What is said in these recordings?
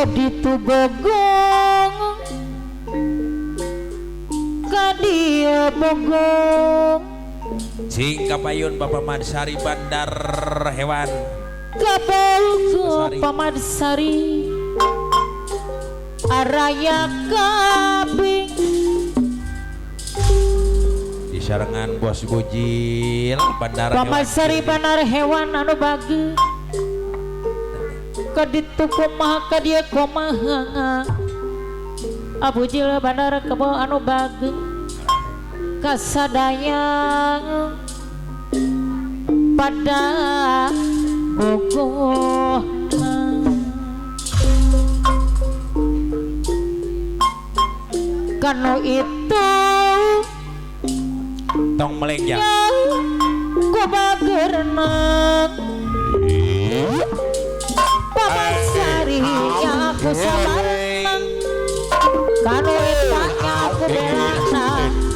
Kaditu Bogong Kadia Bogong Cing kapayun Bapak Madsari Bandar Hewan Kabogo Pamadsari Araya kabing di sarengan Bos Bujil Bandar Hewan Pamadsari Bandar Hewan anu bagi kaditu kumaha kadia kumaha Abujil Bandar Kebo anu bagi kasadaya pada bogoh kanu itu tong meleng ya ku bagerenang Pamadsari nya aku sabareng kanu eta nya aku belana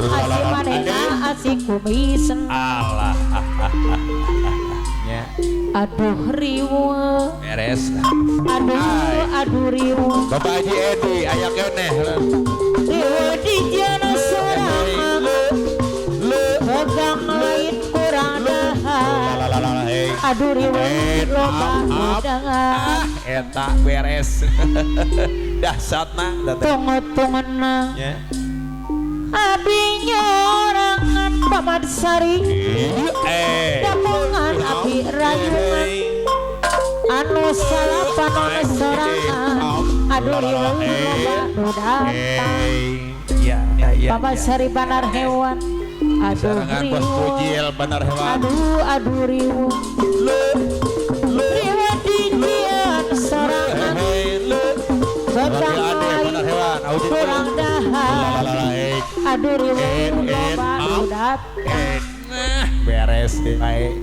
asih manehna asih kumisen alah nya aduh riweuh beres aduh aduh riweuh Bapak Haji Edi aya keneh riweuh di jana sorangan pegang lain kurang dahar aduh riweuh loba udangan eta beres dahsyatna tunggu-tunggu abi nyorangan Pamadsari damongan abi rayungan anu salapan sorangan aduh riweuh loba nu datang Pamadsari Bandar Hewan aduh riweuh Bandar Hewan aduh aduh riweuh riweuh dijian sorangan bedang lain kurang dahar aduh riweuh loba nu datang beres bae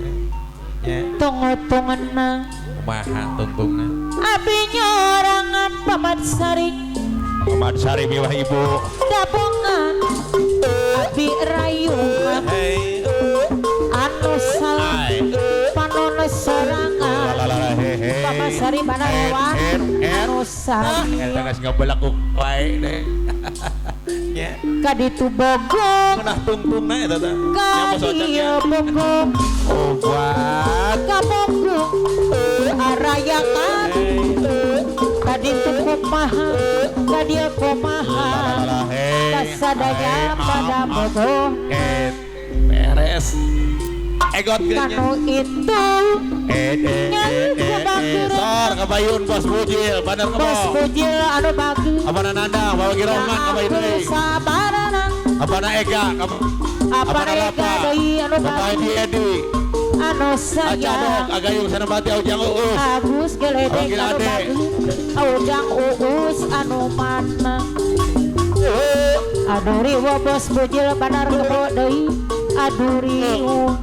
tunggu-tunggu kumaha tungtungna abi nyorangan Pamadsari Pamadsari miwah ibu dabongan abi rayungan anu salah panon sorangan Pamadsari Bandar Hewan anu salah eta geus ngabelakuk wae deh kaditu Bogong nah tungtungna eta teh kadieu Bogong obat ka Bogong araya kaditu kumaha kadieu kumaha kasadaya pada Bogong beres egot kanu itu sor kabayun Bos Bujil Bandar Kebo Bos Bujil anu bagi abana Nandang Bapak Rohman kabayun deui sabarana abana Ega abana Ega deui anu Bapak bagi Edi Edi anu saya Acadok Agayung Sanabati Ujang Uus Agus Geledek anu bagi Ujang Uus anu mana aduh riweuh Bos Bujil Bandar Kebo deui aduh riweuh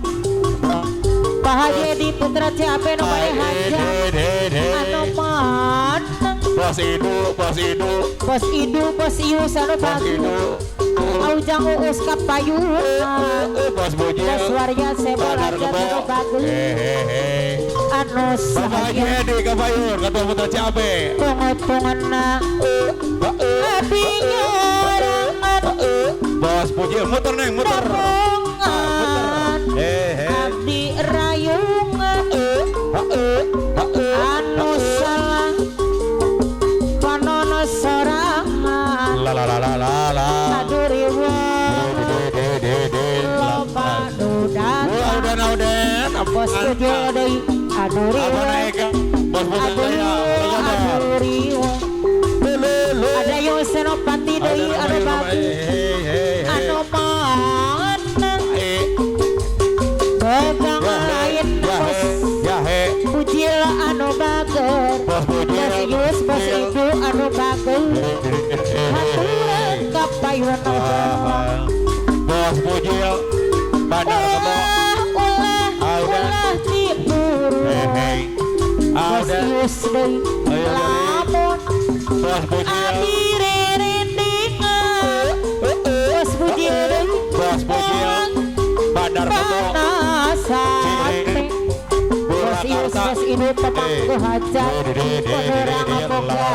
Pak Haji Edi Putra CAP nu bade hajat anu mana Bos Idu Bos Idu Bos Idu Bos Ius anu bagi Ujang Uus kapayungan Bos Bujil Bos Warya Sebol Bandar hajat Kebo anu bagi anu Bapak Haji saya Edi kapayun Ketua Putra CAP tunggu-tunggu abi nyorangan Bos Bujil muter neng muter dabongan abdi rayungan anu salah panon sorangan la la la la la la aduh riweuh loba nu datang udah Bos Bujil deui aduh riweuh Bos Bujil aduh riweuh ada yang Senopati deui anu bagi anu mana pegang lain Bos Bujil anu bager Bos Bujil Bos Yus Bos Ibu anu bager haturan kapayun Bos Bujil Bandar Kebo ulah ulah ulah diburu Bos Yus deui lamun Bos Bujil abi rerendingan Bos Bujil deui Bos Bujil Bandar Kebo panasate Bos Ius Bos Idu pemangku hajat Urang boga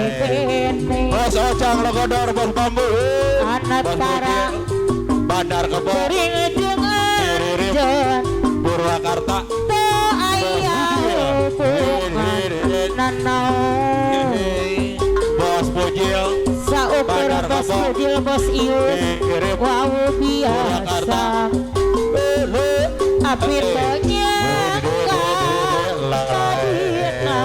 dibene Bos Ocang Logodor, Bos Bambu, Anatara Bandar Kebo, Sering jeung anjeun Purwakarta, Teu aya hubungan nanaon Bos Bujil, Saukur bos Bujil bos Ius Wau biasa Abi teu nyangka kadina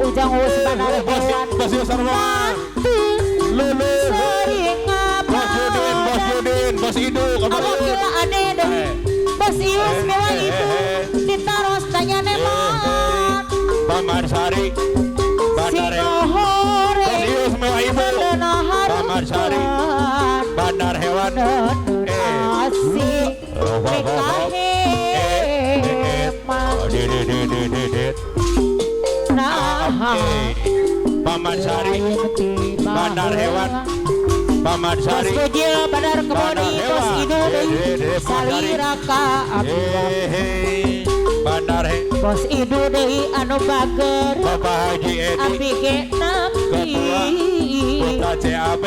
Ujang Uus Bandar Hewan Bos Ius Arman, Mantu sering Bos Yudin, Bos Yudin, Bos Idu, Apa kira aneh deh Bos Ius mewah itu ditaros tanya nemon Paman Sari, Bandar Singohore Bos Ius mewah ibu, Paman Sari, Bandar Hewan, Asik Nah Paman Sari, Bandar Hewan, Paman Bos Sari, Bujil Bandar Keboni Bos Idu deui Salira ka abdi Bandar Hewan, Bos Idu deui anu bager Bapak Haji Edi, abdi ge nampi Putra CAB,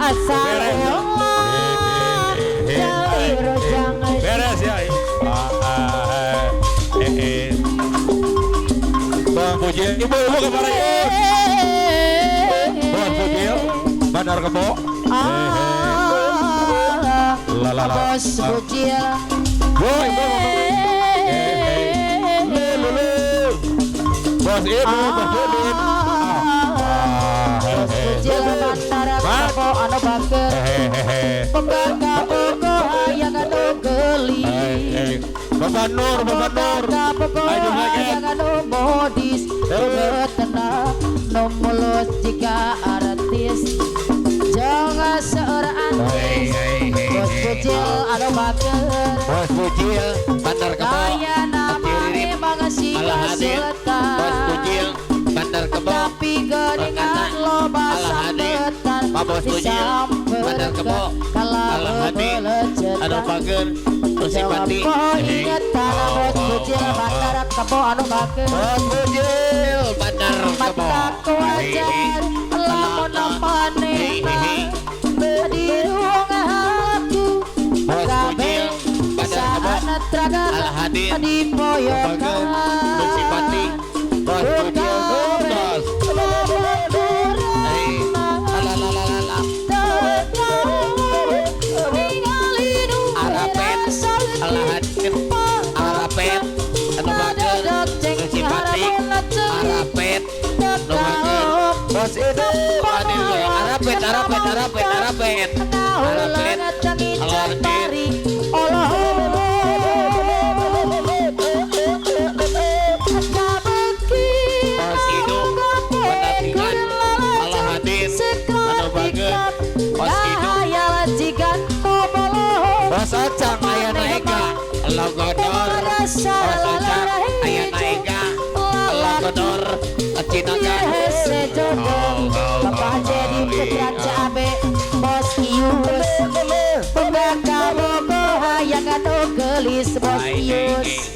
asal Beres. hewan jalur jangan beres ya. Bang Bujil, ibu-ibu kemarin. Bang Bujil, Bandar Kebo. La la la. Bos Bujil Boy, Bos Ibu, Bos Yudin. Bos Bujil Bandar Kebo anu bager Boga bogo hayang anu geli Bapak Nur, Bapak Nur. Boga Ayo hayang anu modis Tenang no mulus jika artis Jangan seorang artis Bos Bujil anu bager Bos Bujil, Bandar Kebo, Kaya nama emang si Alhadir, Sultan Bos Bujil, Bandar Kebo, Tapi geningan loba Alhadir, sambetan Pak Bos Bujil, Bandar Kebo, Alhadir, anu bager, Tusipati, ingetan Bos Bujil Bandar Kebo anu bager Bos Bujil, Bandar Kebo, Mata kuajar lamun manehna di ruang aku Bos Bujil, Bandar Kebo, saat Alhadir, di Bager, Tusipati, Bos Bujil, Bos, Alalalala, Arapet, Alhadir, Arapet, anu bager, Tusipati, Arapet, anu bager, Bos Idu, Arapet, Arapet, Arapet, Arapet, Arapet, Alhadir, Bos Idu, Pendampingan, Alhadir, anu bager, Bos Idu, Bos Acang, aya naega, Logodor, Bos Ocang, aya naega, Logodor, Cinaga, Bapak jadi putra cabe Bos Ius Boga kabogo hayang anu gelis Bos Ius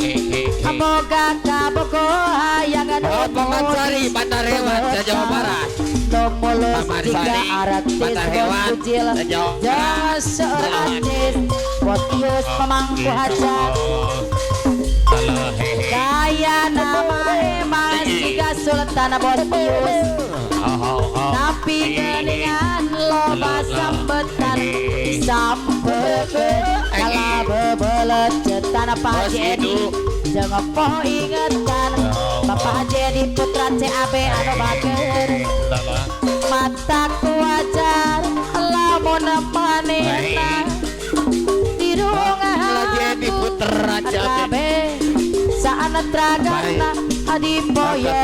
Boga kabogo hayang anu Paman Sari, Bandar Hewan, Jawa Barat. Nomulus Paman jika Sari, artis Bandar Bos Hewan, Bujil Jawa Barat. Jangan seorang artis Bos Ius pemangku hajat Kaya nama emang jika Sultan Bos Ius Tapi geningan loba sambetan Sambetan kala bebelecetan Pak Bos Haji Edi Idu. Jangan po ingetan Bapak Haji Edi putra CAB anu bager Mataku wajar lamun manehna di ruang Lagi Edi putra CAB. kabeh saana tragana adi Ketua,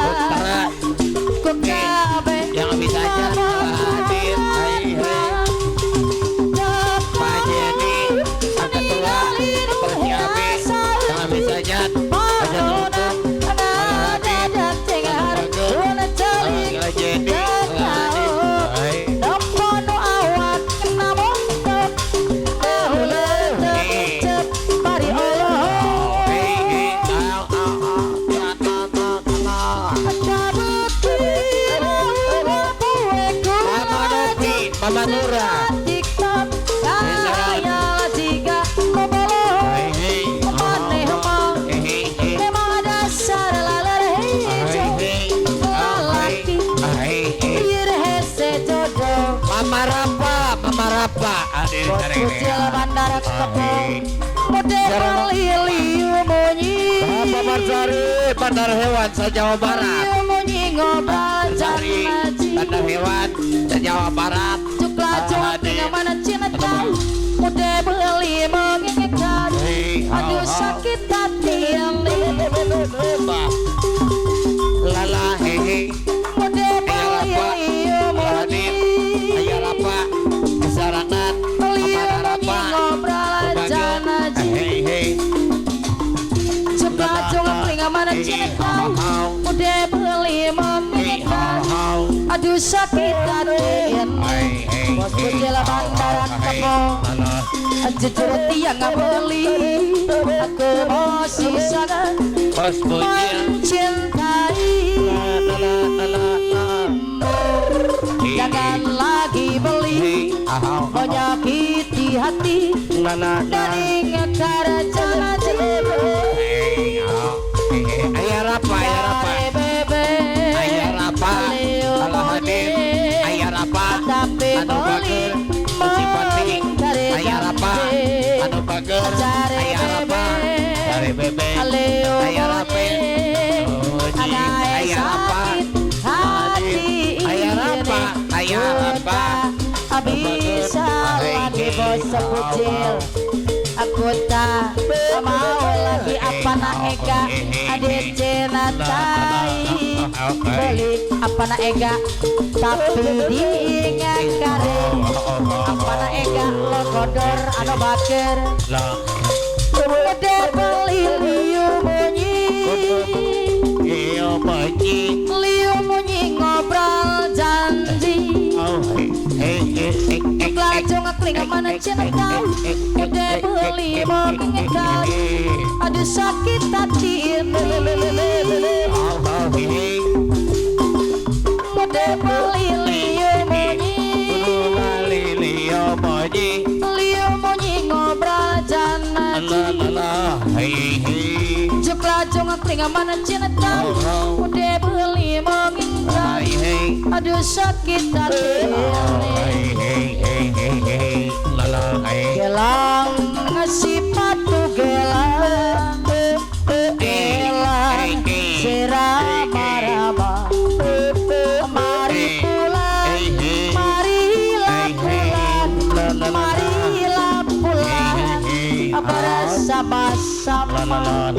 Putra, ku kabeh yang bisa aja hadir, hai hai. Pak Jedi, Ketua, Persiapi, yang bisa aja, aja tutup, Hadir, Jedi, Hadir, hei, hei, au, au, au. Mama Nura. TikTok kaya jika bobolo maneh mah memang dasar laler hejo lalaki ieu hese jodoh. Mama Rapa, Mama Rapa. Bos kucil bandar kebo model liu munyi. Bapak Marsari, Bandar Hewan se-Jawa Barat. Liu munyi ngobrol janji. Bandar Hewan se-Jawa Barat. Cukla cukla mana cina tahu model beli mengingatkan. Aduh sakit hati ini. Lala hehe. Model beli liu munyi. Ayah Rapa, Kesaranan. Liu munyi ngobrol janji. Mana cinta udah beli mengingatkan. Aduh sakit hati ini. Bos kucil bandaran kebo jujur tiang nggak beli. Aku masih sangat mencintai. Jangan lagi beli menyakiti hati dan ingkar janji. Ayah Rapa, Ayah Rapa, Ayah Rapa, Alahadin, Ayah Rapa, Anu Bager, Musipati, Ayah Rapa, Anu Bager, Ayah Rapa, Dari Bebe, Ayah Rapa, Ayah Rapa, Ayah Rapa, Ayah Rapa, bisa lagi bos sekucil. Aku tak mau lagi apa na ega ade cena tai beli apa na ega tapi diingat kare apa na ega lo kodor ano baker udah beli liu bunyi liu bunyi ngobrol janji. Kelacong ngekling mana cina tahu udah beli mengingatkan. Aduh sakit hati ini. Udah beli liu bunyi liu bunyi ngobrol janji. Kelacong ngekling mana cina tahu udah beli mengingatkan. Aduh sakit hati ini. Gelang ngasih patu gelang gelang serama-rama. Mari pulang, marilah pulang, marilah pulang bersama-sama.